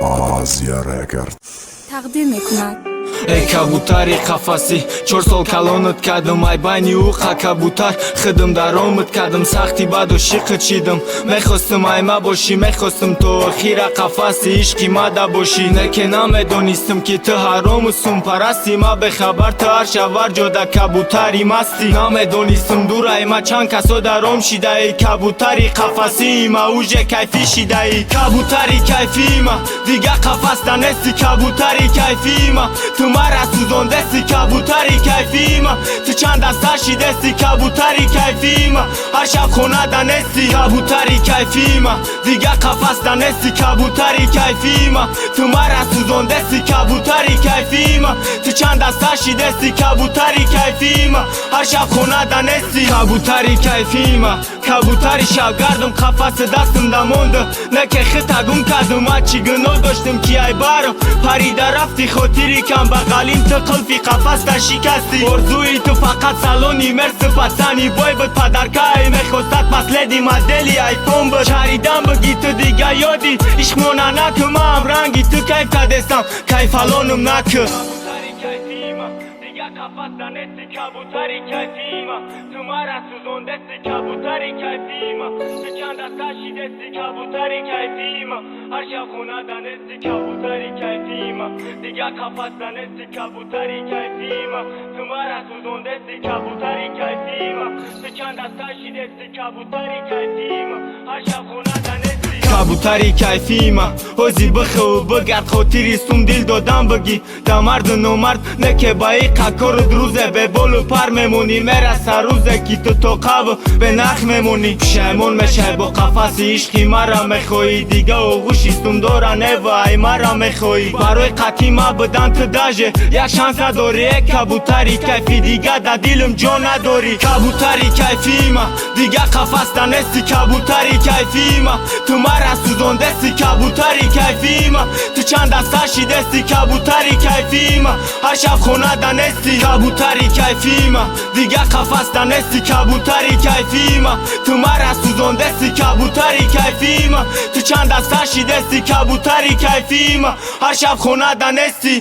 Азия Рекорд. Тақдим мекунад. Эй, кабутари қафасӣ, 4 сол калонат кардам, ай байни ӯ кабутар хидм даромад кардам, сахти баду шиқит шидам. Мехостам, ай ма бошӣ, мехостам, то охира қафаси ишқи мада бошӣ. Не ке намедонистам, ки ту ҳарому сумпарасти, ма бехабар ту ҳар шавар ҷода кабутари масти. Намедонистам, дурай ма чанд касо даром шидаи, кабутари қафасии ма уже кайфӣ шидаи. Кабутари кайфии ма, дига қафаста нести, кабутари кайфии ма, ту мара сӯзондести, кабутари кайфии ма, ту чанд даста шидести, кабутари кайфии ма, ҳар шаб хонада нести. Кабутари кайфии ма, дига қафаста нести, кабутари кайфии ма, ту мара сӯзондести, кабутари кайфии ма, ту чанд даста шидести, кабутари кайфии ма, ҳар шаб хонада нести. Кабутари кайфии ма, кабутари шабгардум, қафаси дастам дамонда, не ке хита гум кардум. Ма чӣ гуноҳ доштум, ки ай барам парида рафти? Хотири камбағалим ту қулфи қафаста шикастӣ. Орзуи ту фақат салони мерси, пацани бой буд, подаркаи мехостад, последний модели айфон буд. Чаридан биги, ту дига ёди ишқмона накӣ, маам ранги ту кайф кардестам, кайфалонум накӣ. Дига қафаста нести, кабутари кайфима, ту мара сӯзондести, кабутари кайфима, ту чанд даста шидести, кабутари кайфима, ҳар шаб хонада нести, кабутари кайфима, дига қафаста нести, кабутари кайфима, ту мара сӯзондести, кабутари кайфима, ту чанд даста шидести, кабутари кайфима, ҳар шаб хонада нести. Кабутари кайфима, ҳози бихӯ, бигард, хотири сум дил додам, бигӣ да марду номард, не ке ба иқа кору рӯзе беболу пар мемонӣ. Мераса рӯзе, ки ту тоқаву бенарх мемонӣ, пушаймон мешай, бо қафаси ишқи мара мехоҳӣ, дига оғӯши сумдора нева, ай мара мехоҳӣ. Барои қатъи ма будан ту даже як шанс надорӣ. Э, кабутари кайфӣ, дига да дилам ҷо надорӣ. Кабутари кайфима, дига қафаста нести, кабутари кайфима, ту мара сӯзондести, кабутари кайфима, ту чанд даста шидести, кабутари кайфима, ҳар шаб хонада нести. Кабутари кайфима, дига қафаста нести, кабутари кайфима, ту мара сӯзондести, кабутари кайфима, ту чанд даста шидести, кабутари кайфима, ҳар шаб хонада нести.